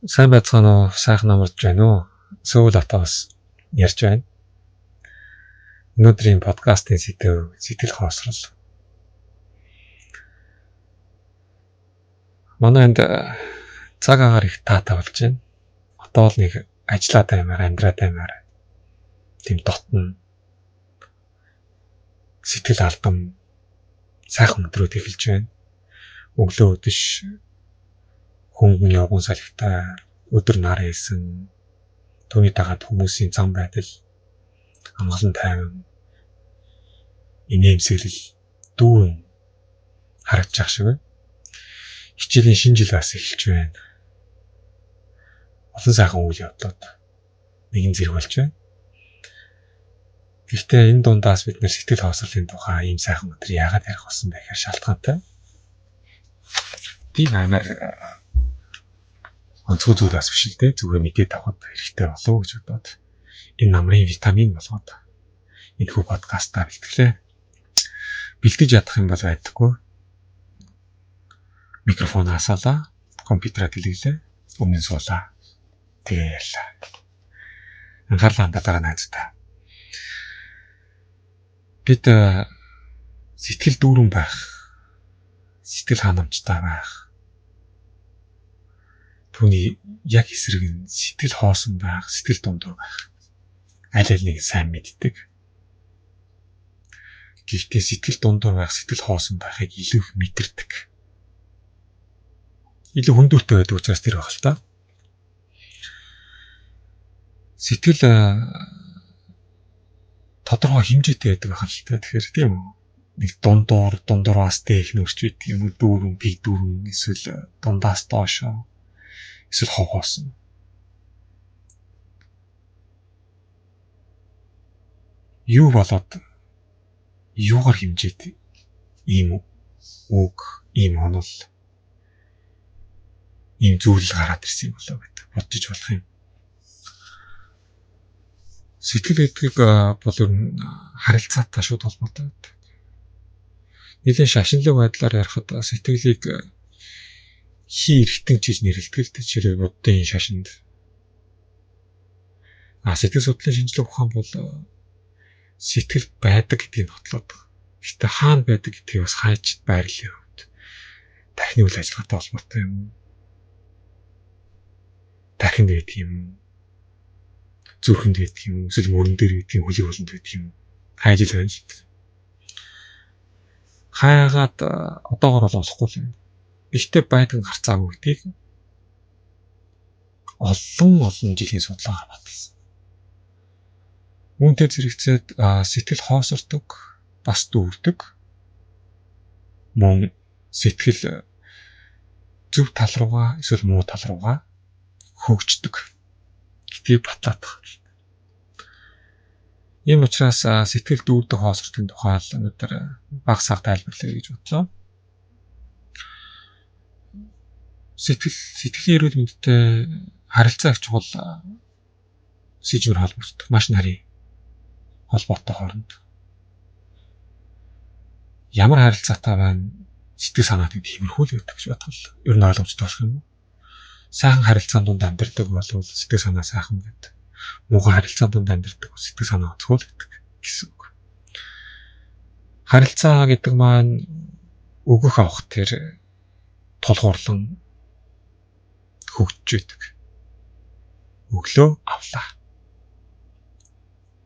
Сайн байцгаана уу? Сайхан амарч байна уу? Сөүл атаас ярьж байна. Өнөөдрийн подкастын сэдэв сэтгэл хоосрол. Манай энд цаг агаар их таатай болж байна. Одоо л нэг ажиллаад аймаар, амьдраад аймаар тийм дотно сэтгэл алдан сайхан өдрүүд эхэлж байна. Өглөө өдөш хөнгөн явган салхитай өдөр нар хийсэн. Түүний дагаад хүмүүсийн зам байдал амгалан тайван инээмсэглэл дүүрэн харагдаж шиг байна. Хичээлийн шинэ жил бас эхэлж байна. Олон сайхан үйл явдлууд нэгэн зэрэг болж байна. Гэхдээ энэ дундаас бид нэр сэтгэл хоосрлын тухай ийм сайхан өдөр яагаад ярих болсон бэ гэхээр шалтгаантай. Тийм амар онцгой зүйл бас биш л дээ. Зүгээр мэдээд авахд хэрэгтэй болов уу гэж бодоод энэ намрын витамин болгоод энэхүү подкастаа бэлтгэлээ. Бэлтгэж ядах юм бол байдаггүй. Микрофон асаалаа, компьютераа дэлгэлээ, өмнө нь суулаа. Тэгээ ярьлаа. Анхаарлаа хандаад байгаа найзуудаа. Бид сэтгэл дүүрэн байх, сэтгэл ханамжтай байх. Түүний яг эсрэг нь сэтгэл хоосон байх, сэтгэл дундуур байх. Аль аль нэг сайн мэддэг. Гэхдээ сэтгэл дундуур байх, сэтгэл хоосон байхыг илүү их мэдэрдэг. Илүү хүндүүртэй байдаг учраас тэр байх л та. Сэтгэл тодорхой хэмжээтэй байдаг байх л та. Тэгэхээр тийм үү? Нэг дундуур, дундуураас дэх нөрч байдаг юм уу? Дүүрэн, пиг дүүрэн, эсвэл дундаас доошоо, эсвэл хов хоосон. Юу болоод юугаар хэмжээд ийм үг, ийм онол, ийм зүйл гараад ирсэн юм болоо гэдэг бодож болох юм. Сэтгэл гэдгийг бол ер нь харилцаатай шууд холбоотой байдаг. Нэлээд шашинлаг байдлаар ярихад сэтгэлийг хий эргэтэн гэж нэрлэдэг л дээ. Жишээлбэл Буддын шашинд. Сэтгэл судлалын шинжлэх ухаан бол сэтгэл байдаг гэдгийг нотлоод. Гэхдээ хаана байдаг гэдгийг бас хайж байрлалын хувьд тархины үйл ажиллагаатай холбоотой юм уу? Тархинд байдаг юм уу? Зүрхэнд байдаг юм уу? Эсвэл мөрөн дээр байдаг юм, хөлөг болонд байдаг юм уу? Хайж л байна л дээ. Хайгаад одоогор бол олохгүй л юм. Гэхдээ байдаг гарцаагүй гэдгийг олон жилийн судалгаагаар баталсан. Үүнтэй зэрэгцээд сэтгэл хоосордог, бас дүүрдэг. Мөн сэтгэл зөв тал руугаа эсвэл муу тал руугаа хөгждөг гэдгийг батлаад байгаа. Ийм учраас сэтгэл дүүрдэг хоосролтын тухай л өнөөдөр баг саг тайлбарлая гэж бодлоо. Сэтгэлийн эрүүл мэндтэй харилцаа их чухал сэжмэр холбогддог. Маш нарийн холбоотой хооронд. Ямар харилцаатай байна сэтгэл санаа гэдэг тиймэрхүү л байдаг гэж бодгол. Ер нь ойлгомжтой болох юм уу? Сайхан харилцаан дунд амьдардаг бол сэтгэл санаа сайхан байдаг. Муухан харилцаан дунд амьдардаг бол сэтгэл санаа онцгой л байдаг гэсэн үг. Харилцаа гэдэг маань өгөх авах тэр тулгуурлан хөгжиж байдаг. Өглөө авлаа.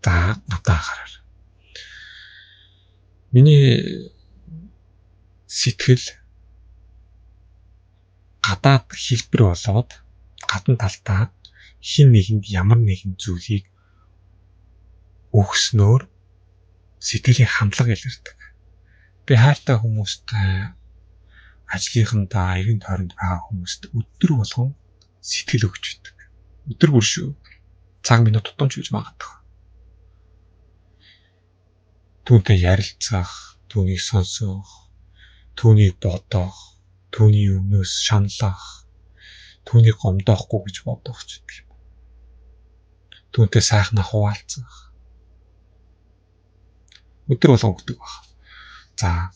За надад анхаарал. Миний сэтгэл гадаад хэлбэр болоод гадна талдаа хин нэгэнд ямар нэгэн зүйлийг өгснөөр сэтгэлийн хандлага илэрдэг. Би хайртай хүмүүстэй, ажлынхандаа, эргэн тойронд байгаа хүмүүст өдөр болгон сэтгэл өгч байдаг. Өдөр бүр шүү. Цаг минут тутамч гэж магадгүй. Түүнтэй ярилцах, түүнийг сонсох, түүнийг бодох, түүний өмнөөс шаналлах, түүнийг гомдоохгүй гэж бодох ч гэдэг юм. Түүнтэй сайхнаа хуваалцах. Өдөр болгон өгдөг баг. За,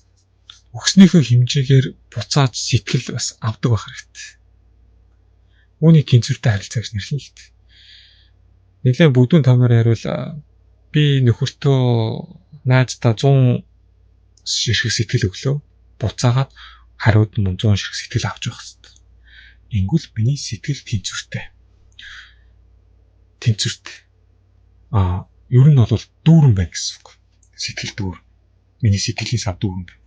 өгснийхөө хэмжээгээр буцааж сэтгэл бас авдаг байх хэрэгтэй. Үүнийг тэнцвэртэй харилцаа гэж нэрлэнэ л дээ. Нэлээд бүгдийн томоор яриул би нөхөртөө найздаа 100 ширхэг сэтгэл өглөө. Буцаагаад хариуд нь мөн 100 ширхэг сэтгэл авч явах хэрэгтэй. Ингүүл миний сэтгэл тэнцвэртэй. Тэнцвэртэй. Ер нь бол дүүрэн байна гэсэн үг. Сэтгэл дүүр. Миний сэтгэлийн сав дүүрэн байна.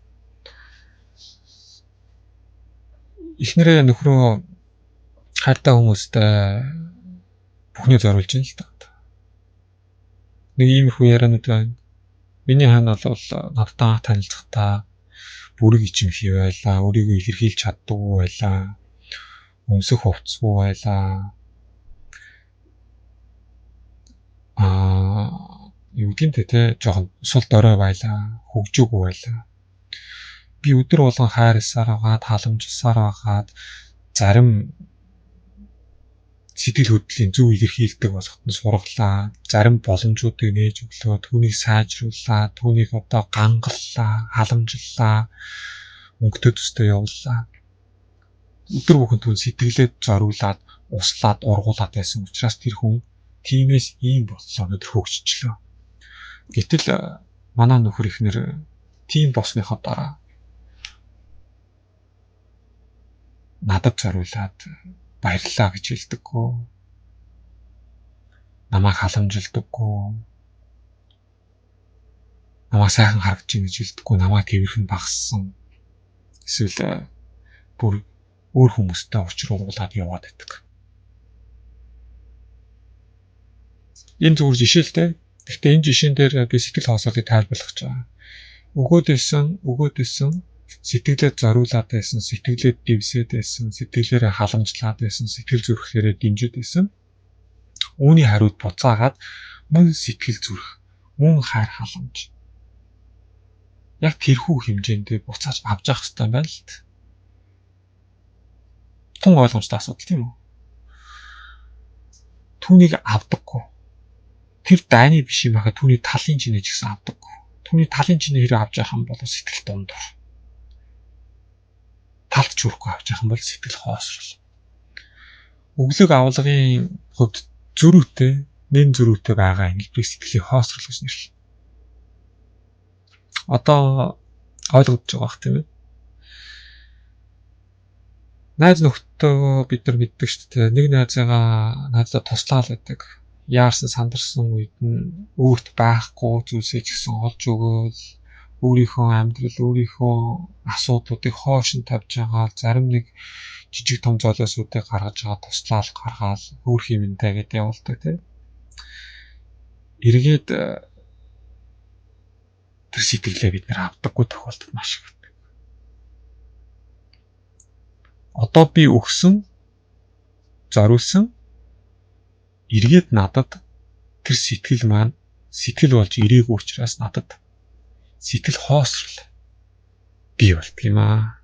Эхнэрээ нөхрөө хайртай хүмүүстэй бүхнийг зориулж байна л да. Нэг иймэрхүү яриануд байна. Миний хаан бол надтай анх танилцахдаа бүрэг ичимхий байлаа, өөрийгөө илэрхийлж чаддаггүй байлаа, өмсөх хувцсгүй байлаа. Юу гэдэг те, жоохон сул дорой байлаа, хөгжөөгүй байлаа. Би өдөр болгон хайрласаар байгаад, халамжласаар байгаад зарим сэтгэл хөдлөлийн зөв илэрхийлдэг болоход нь сургалаа. Зарим боломжуудыг нээж өглөө, түүнийг сайжрууллаа, түүнийг одоо гангаллаа, халамжлалаа, өнгөтэй төстэй явууллаа. Өдөр бүхэн түн сэтгэлээ зориулаад, услаад, ургуулад байсан учраас тэр хүн тиймээс ийм боллоо, өнөөдөр хөгжичлөө. Гэтэл манай нөхөр ихнэр тийм болсныхоо дараа надад зориулаад баярлалаа гэж хэлдэггүй. Намайг халамжилдаггүй. Намайг сайхан харагдаж байна гэж хэлдэггүй. Намайг тэрхэн багассан. Эсвэл бүр өөр хүмүүстэй учир ургуулад яваад байдаг. Энэ зүгээр жишээ л дээ. Гэхдээ энэ жишээн дээр би сэтгэл хоосролыг тайлбарлах гэж байгаа. Өгөөд исэн сэтгэлээ зориулаад байсан, сэтгэлээ дэвсээд байсан, сэтгэлээрээ халамжлаад байсан, сэтгэл зүрхлээрээ дэмжиж байсан. Үүний хариуд буцаагаад мөн сэтгэл зүрх, мөн хайр халамж. Яг тэрхүү хэмжээндээ буцааж авч явах хэрэгтэй байна л д. Тун ойлгомжтой асуудал тийм үү? Түүнийг авдаггүй. Тэр дайны биш юм ахаа түүний талын чинээ ч гэсэн авдаггүй. Түүний талын чинээ хэрэг авч явах юм бол сэтгэл дундуур. Талд ч хүрэхгүй авч явах юм бол сэтгэл хоосрол. Өглөг авлагын хувьд зөрүүтэй, нэн зөрүүтэй байгаа ингэдэг сэтгэлийн хоосрол гэж нэрлэнэ. Одоо ойлгож байгаа бах тийм ээ. Найз нөхдөд бид нар мэддэг шүү дээ. Нэг найзыгаа найздаа туслаал байдаг. Яарсан сандарсан үед нь өөрт байхгүй зүйлсээ ч гэсэн олж өгөөл, өөрийнхөө амьдрал, өөрийнхөө асуудлуудыг хоош нь тавьж байгаа, зарим нэг жижиг том золиосуудыг гаргаж байгаа, туслаал гаргаал, хөөх юмтай гэдээ явуулдаг тийм. Эргээд тэр сэтгэлээ бид нэр авдаггүй тохиолдол маш их байдаг. Одоо би өгсөн, зориулсан, эргээд надад тэр сэтгэл маань сэтгэл болж ирээгүй учраас надад сэтгэл хоосрол бий болдго юм аа.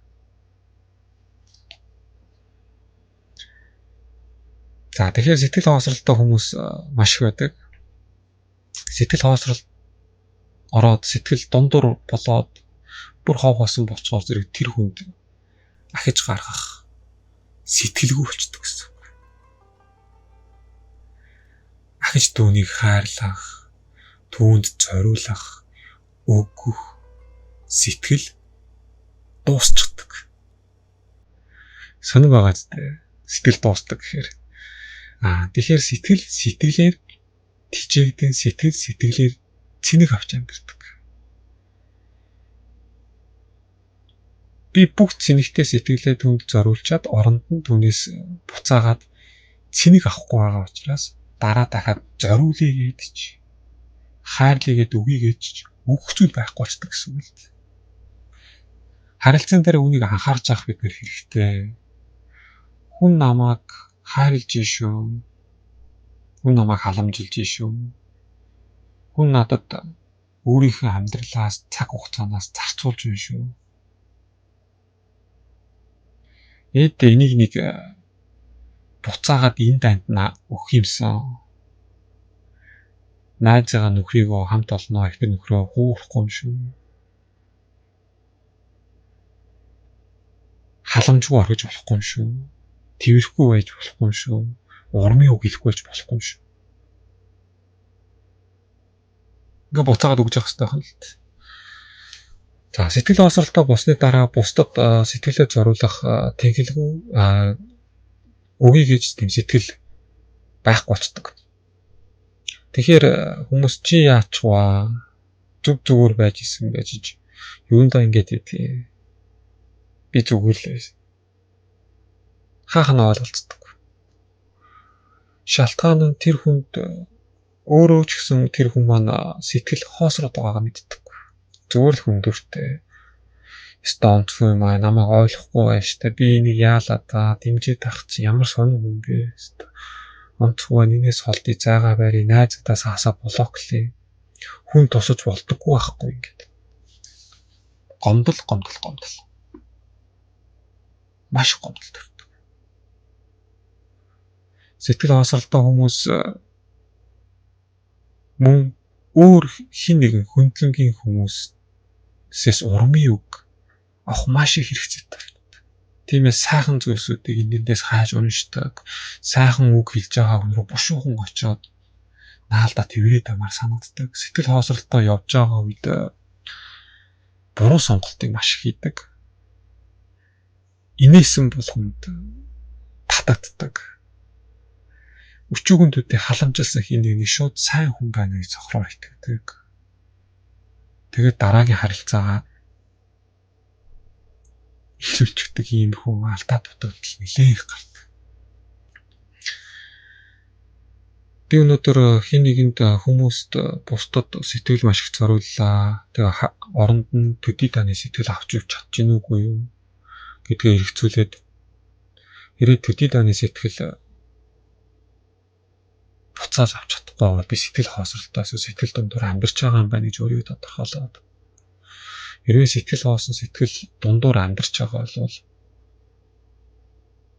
За тэгэхээр сэтгэл хоосролтой хүмүүс маш их байдаг. Сэтгэл хоосрол ороод сэтгэл дундуур болоод бүр хов хосон болчоор зэрэг тэр хүнд ахиж гаргах сэтгэлгүй болчдөг гэсэн. Ахиж түүнийг хайрлах, түүнд зориулах, өгөх сэтгэл дуусчихдаг. Сонир байгаа зү сэтгэл дуусдаг гэхээр. Тэгэхээр сэтгэл сэтгэлээр тижээгдэн, сэтгэл сэтгэлээр цэнэг авч амьдардаг. Би бүх цэнэгтэй сэтгэлээ түүнд зориулчаад оронд нь түүнээс буцаагаад цэнэг авахгүй байгаа учраас дараа дахиад зориулъя гэж хайрлая гэд өгье гэж өгөх зүйл байхгүй болчдөг гэсэн үг л дээ. Харилцаан дээр үүнийг анхаарч авах бид нэр хэрэгтэй. Хүн намайг хайрлж шүү. Хүн намайг халамжилж шүү. Хүн надад өөрийнхөө амьдралаас цаг хугацаанаас зарцуулж байна шүү. Ээд энийг нэг буцаагаад энэ данд өгөх юмсан. Найзыгаа нөхрийгөө хамт олноо ихэр нөхрөө хуурахгүй юм шүү. Халамжгүй орхиж болохгүй юм шүү. Тэрвэрэхгүй байж болохгүй юм шүү. Урмын үг хэлэхгүй байж болохгүй юм шүү. Ингээ буцаагаад өгж явах хэрэгтэй байна л да. За, сэтгэл хоосролтой болсны дараа бусдад сэтгэлээ зориулах тэнхэлгүй өгье гэж тийм сэтгэл байхгүй болчдөг. Тэгэхээр хүмүүс чи яачих вэ? Зүг зүгээр байж исэн байж юундаа ингэж байдгийг. Би зүгээр л байсан. Хаахна ойлголцдог. Шалтгаан нь тэр хүнд өөрөө ч гэсэн тэр хүн маань сэтгэл хоосроод байгаагаа мэддэг. Зүгээр л хүндүртэй. Ёстой онцгүй юм аа, намайг ойлгохгүй байж та, би энийг яалаа та, дэмжиж авах чи ямар сонин хүн бэ? Онцгүй нэгнээс холдъё, зайгаа барья, найзуудаас хасаа блоклээ. Хүн тусаж болдоггүй байхгүй ингээд. Гомдол, гомдол, гомдол. Маш гомдол төрдөг. Сэтгэл хоосролтой хүмүүс мөн өөр хин нэгэн хөндлөнгийн хүмүүсээс урмын үг авах маш их хэрэгцээтэй. Тиймээс сайхан зүйлсүүдийг энэндээс хайж уншдаг. Сайхан үг хэлж байгаа хүн рүү бушуухан очиод наалдаа тэрвэрээд амаар санагддаг. Сэтгэл хоосролтой явж байгаа үед буруу сонголтыг маш их хийдэг. Инээсэн бол хүнд татагддаг. Өчүүгэн төдий халамжилсан хин нэгний шууд сайн хүн байна гэж цохроор итгэдэг. Тэгээд дараагийн харилцаагаа эхлүүлчихдэг ийм хүн алдаа дутагдал нэлээх гардаг. Би өнөөдөр хин нэгэнд хүмүүст бусдад сэтгэл маш их зориуллаа. Тэгээ оронд нь төдий таны сэтгэл авч явж чадчих нүггүй юу гэдгээ эргцүүлээд хэрэг төдий таны сэтгэл буцааж авч чадахгүй бол би сэтгэл хоосролтой эсвэл сэтгэл дундуур амьдарч байгаа юм байна гэж өөрийгөө тодорхойлоод, хэрвээ сэтгэл хоосон сэтгэл дундуур амьдарч байгаа бол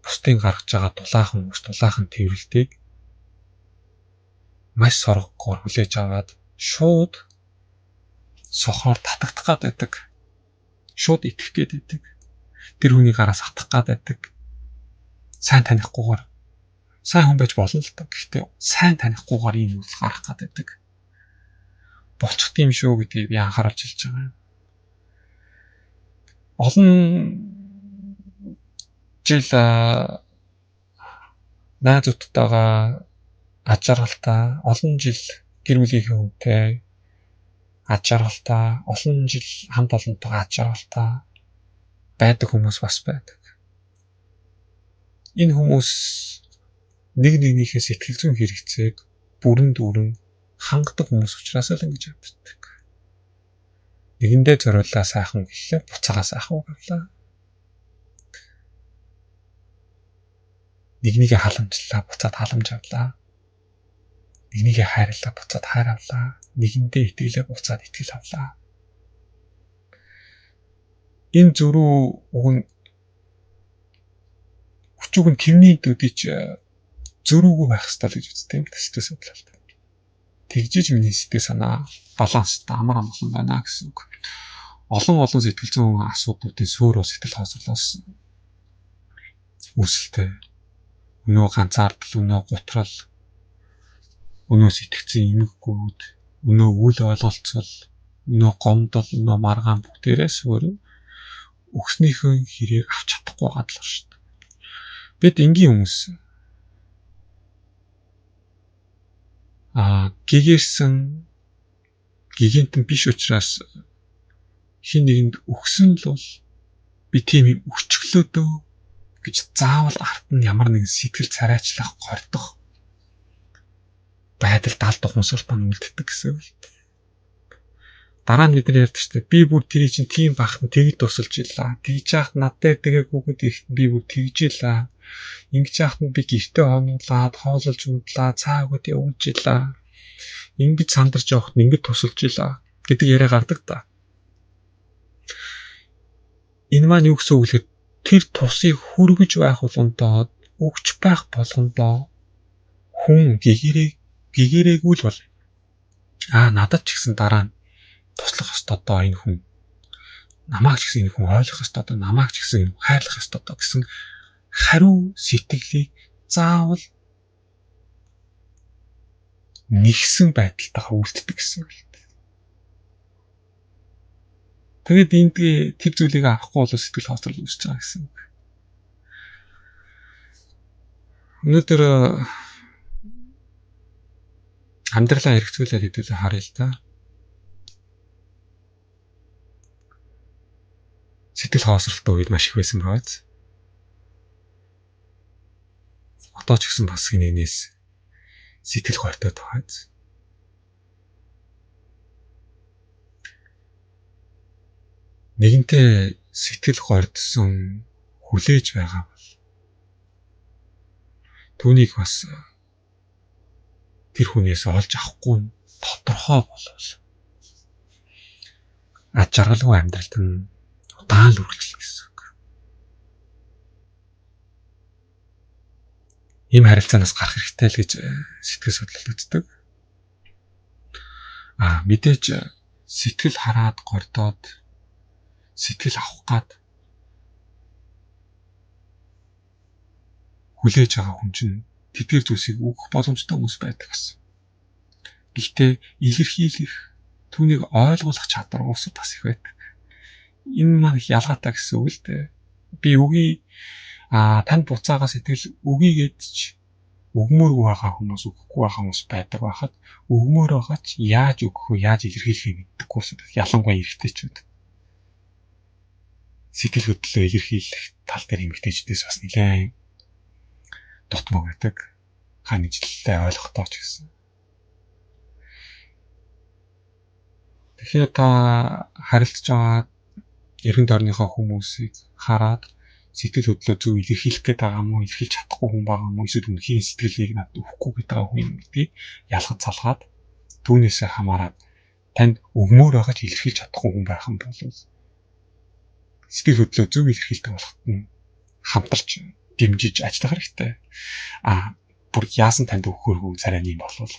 бусдын гаргаж байгаа дулаахан үгс, дулаахан тэрвэрлтийг маш соргогоор хүлээж аваад шууд сохроор татагдах гад байдаг. Шууд итгэх гээд байдаг. Тэр хүний гараас атах гад байдаг. Сайн танихгүйгээр сайн хүн байж болно л доо. Гэхдээ сайн танихгүйгээр ийм үйл гарах гад байдаг. Болчих тийм шүү гэдгийг би анхааруулж хэлж байгаа юм. Олон жил найзуудтайгаа аж аргалтай, олон жил гэр бүлийнхээ хүнтэй аж аргалтай, олон жил хамт олонтойгоо аж аргалтай байдаг хүмүүс бас байдаг. Энэ хүмүүс нэг нэгнийхээ сэтгэл зүйн хэрэгцээг бүрэн дүүрэн хангадаг хүмүүс учраас л ингэж явдаг. Нэгэндээ зориуллаа сайхан гэлээ, буцаага сайхан үг авлаа. Нэгнийгээ халамжлаа, буцаад халамж авлаа. Нэгнийгээ хайрлаа, буцаад хайр авлаа. Нэгэндээ итгэлээ, буцаад итгэл авлаа. Энэ зөрүү уг нь өчүүг нь тэрний төдийч зөрүүгүй байх ёстой л гэж үздэг юм сэтгэл судлалт. Тэгжиж миний сэтгэл санаа баланстай амар амгалан байна гэсэн үг. Олон олон сэтгэл зүйн асуудлуудын суурь бол сэтгэл хоосрлоос үүсэлтэй. Өнөө ганцаардал, өнөө гутрал, өнөө сэтгцэн эмгэгүүд, өнөө үл ойлголцол, өнөө гомдол, өнөө маргаан бүгдээрээ суурь өгснийхөө хэрэг авч чадахгүй байгаа л шүү дээ. Бид энгийн хүмүүс гэгэрсэн гигантэн биш учраас хин нэгэнд өгсөн л бол би тийм юм өчглөө дөө гэж заавал арт нь ямар нэгэн сэтгэл царайчлах, гордох байдал далд ухамсарт маань үлддэг гэсэн үг л. Дараа нь бид нар ярьдаг шүү дээ. Би бүр тэрий чинь тийм бахт нь тэгж тусалж илаа. Тэгж яхад над дээр тэгээгүй ирэхэд би бүр тэгж илаа. Ингэж яхад нь би гэртээ хонуулаад, хоололж унтлаа, цаа өгөөд явуулж илаа. Ингэж сандарч явахад нь ингэж тусалж илаа гэдэг яриа гардаг та. Энэ маань юу гэсэн үг вэ? Тэр тусыг хүргэж байх болгондоо, өгч байх болгондоо хүн гэгэрээгүй л бол надад ч гэсэн дараа нь туслах ёстой доо энэ хүн. Намайг ч гэсэн энэ хүн ойлгох ёстой доо, намайг ч гэсэн энэ хайрлах ёстой доо гэсэн Хариу сэтгэлийг заавал нэгсэн байдалтайгаа үлддэг гэсэн үг л дээ. Тэгээд энд тэр зүйлийг авахгүй бол сэтгэл хоосрол үүсэж байгаа гэсэн үг. Өнөөдөр амьдралаа хэрэгцүүлээд хэдүүлээ харъя л да. Сэтгэл хоосролтой үед маш их байсан байгааз. Одоо ч гэсэн бас нэгнээс сэтгэл горьтой байгааз. Нэгэнтээ сэтгэл горьдсон хүлээж байгаа бол түүнийг бас тэр хүнээс олж авахгүй нь тодорхой болвол ад жаргалгүй амьдралд нь удаан л үргэлжлэнэ гэсэн үг. Ийм харилцаанаас гарах хэрэгтэй л гэж сэтгэл судлал үздэг. Мэдээж сэтгэл хараад гордоод сэтгэл авах гад хүлээж байгаа хүн чинь тэдгээр зүйлсийг өгөх боломжтой хүмүүс байдаг гэсэн. Гэхдээ илэрхийлэх, түүнийг ойлгуулах чадвар уусад бас их байдаг. Энэ маань их ялгаатай гэсэн үг л дээ. Би үгүй танд буцаага сэтгэл үгүй гэж өгмөөргүй байгаа хүмүүс, өгөхгүй байгаа хүмүүс байдаг байхад өгмөр байгаа ч яаж өгөх вэ, яаж илэрхийлэхээ мэдэхгүй улсууд, ялангуяа эрэгтэйчүүд. Сэтгэл хөдлөлөө илэрхийлэх тал дээр эмэгтэйчдээс бас нэлээд дутмаг байдаг. Хааны жилдээ ойлгохдоо ч гэсэн. Тэгэхээр та харилцаж байгаа эргэн тойрныхоо хүмүүсийг хараад сэтгэл хөдлөлөө зөв илэрхийлэх гээд байгаа юм уу, илэрхийлж чадахгүй хүн байгаа юм уу, эсвэл үнэхээр сэтгэлийг надад өгөхгүй гээд байгаа хүн юм гэдгийг ялгаж салгаад түүнээсээ хамаарат танд өгмөр байгаа ч илэрхийлж чадахгүй хүн байх юм бол сэтгэл хөдлөлөө зөв илэрхийлдэг болоход нь хамтарч дэмжиж ажиллах хэрэгтэй. Бүр яасан танд өгөхөөргүй царай юм болвол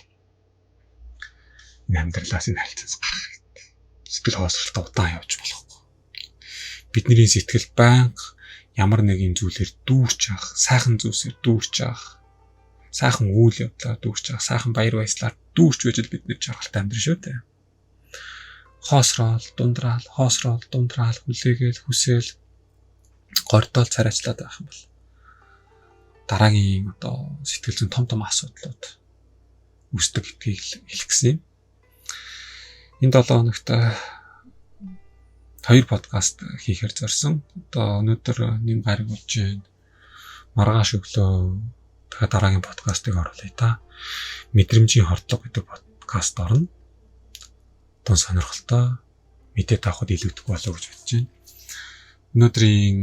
энэ амьдралаас энэ харилцаанаас гарах хэрэгтэй. Сэтгэл хоосролтой удаан явж болохгүй. Бидний сэтгэл байнга ямар нэгэн зүйлээр дүүрч авах, сайхан зүйлсээр дүүрч авах, сайхан үйл явдлаар дүүрч авах, сайхан баяр баясгалаар дүүрч байж л бид нэр жаргалтай амьдрын шүү дээ. Хоосроол, дундраал, хоосроол, дундраал, хүлээгээл, хүсээл, гордоол царайчлаад байх юм бол дараагийн одоо сэтгэл зүйн том том асуудлууд үүсдэг гэдгийг хэлэх гэсэн юм. Энэ 7 хоногт 2 подкаст хийхээр зорьсон. Одоо өнөөдөр нэм гариг болж байна. Маргааш өглөө дахиад дараагийн подкастыг оруулъя та. Мэдрэмжийн хордлого гэдэг подкаст орно. Тун сонирхолтой мэдээ таахад илүүдэхгүй болоо гэж бодож байна. Өнөөдрийн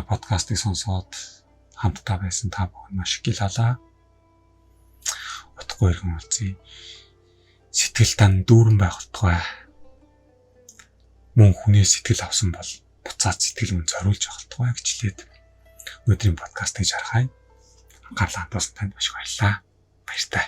подкастыг сонсоод хамтдаа байсан та бүхэн маш их гялалаа. Утгагүй иргэн уулзъя. Сэтгэл тань дүүрэн байх болтугай. Мөн хүнээс сэтгэл авсан бол буцаад сэтгэл мөн зориулж авах болтугай гэж хэлээд өнөөдрийн подкастыг жаргая. Анхаарлаа хандуулсан танд маш их баярлалаа. Баяртай.